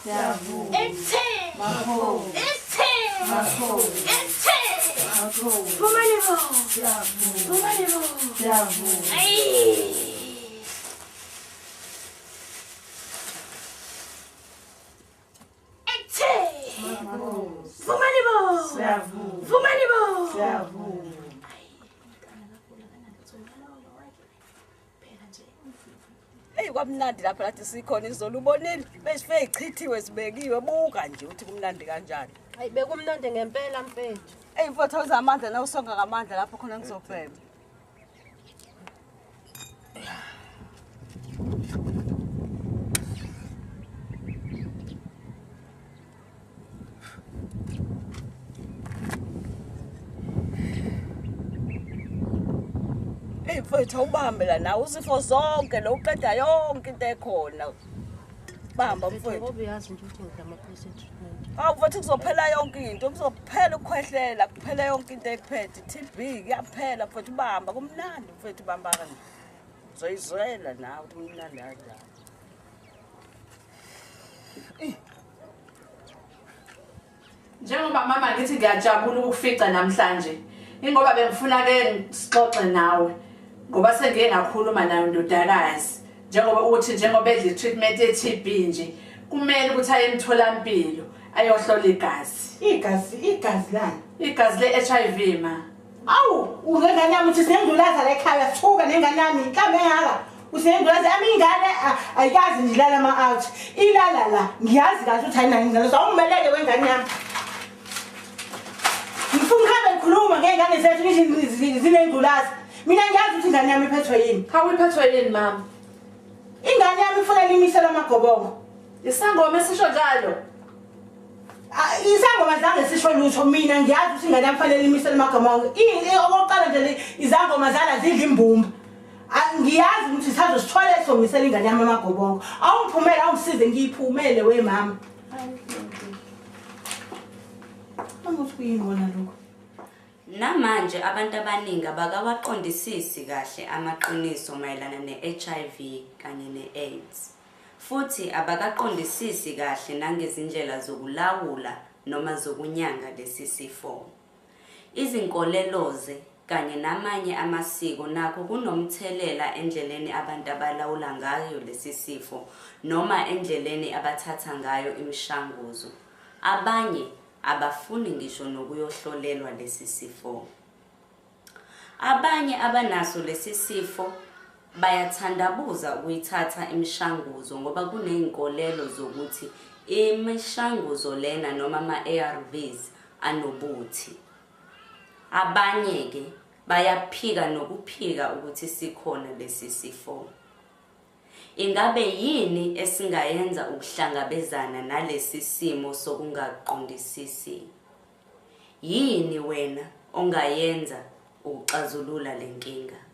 Siyavuma. Ithi. Makhosi. Ithi. Makhosi. Ithi. Makhosi. Vumani bo. Siyavuma. Vumani bo. Siyavuma. Ayi. Ithi. Makhosi. Vumani bo. Siyavuma. Vumani bo. Siyavuma. Eyi kwamnandi lapha lathi sikhona izolo ubonile besifike ichithiwe sibekiwe buka nje ukuthi kumnandi kanjani. Hayi bekumnandi ngempela mfethu. Eyi mfowethu awuze amandla na usonga ngamandla lapho khona ngizobhema. Eyi mfowethu awubambe la nawe uzifo zonke lo uqeda yonke into ekhona. Bamba mfowethu. Ngoba uyazi nje ukuthi ngidla amaphilisi e-treatment. Awu mfowethu kuzophela yonke into, kuzophela ukukhwehlela, kuphela yonke into ekuphethe, TB kuyaphela mfowethu bamba kumnandi mfowethu bamba kanje. Uzoyizwela nawe ukuthi kumnandi kanjani. Njengoba mama ngithi ngiyajabula ukukufica namhlanje. Ingoba bengifuna ke sixoxe nawe. Ngoba sengike ngakhuluma nayo ndodakazi. Njengoba uthi njengoba edla i-treatment ye-TB nje, kumele ukuthi aye emtholampilo ayohlola igazi. Igazi, igazi lani? Igazi le-HIV ma. Awu, unengane yami uthi sinengculaza la ekhaya, sithuka nengane yami, inhlambe engaka. Usinengculaza yami ingane ayikazi nje ilala ama-out. Ilala la, ngiyazi kahle ukuthi ayinayo ingculaza. Awungimelele wengane yami. Ngifuna ukuhambe ngikhuluma ngey'ngane zethu ngithi zinengculaza. Mina ngiyazi ukuthi ingane yami iphethwe yini. Hawu iphethwe yini mama? Ingane yami ifunela imiselo amagobongo. Isangoma esisho njalo. Ah, Isangoma zange sisho lutho mina ngiyazi ukuthi ingane yami fanele imisele amagobongo. Okokuqala nje izangoma zala zidla imbumba. Ah, Ngiyazi ukuthi sazosithwala somisela ingane yami amagobongo. Awungiphumele awungisize ngiyiphumele we mama. Angathi kuyini kona lokho. Namanje abantu abaningi abakawaqondisisi kahle amaqiniso mayelana ne-HIV kanye ne-AIDS. Futhi abakaqondisisi kahle nangezindlela zokulawula noma zokunyanga lesi sifo. Izinkoleloze kanye namanye amasiko nakho kunomthelela endleleni abantu abalawula ngayo lesi sifo noma endleleni abathatha ngayo imishanguzo. Abanye abafuni ngisho nokuyohlolelwa lesi sifo. Abanye abanaso lesi sifo bayathandabuza ukuyithatha imishanguzo ngoba kuney'nkolelo zokuthi imishanguzo lena noma ama-ARVs anobuthi. Abanye-ke bayaphika nokuphika ukuthi sikhona lesi sifo. Ingabe yini esingayenza ukuhlangabezana nalesi simo sokungaqondisisi? Yini wena ongayenza ukuxazulula le nkinga?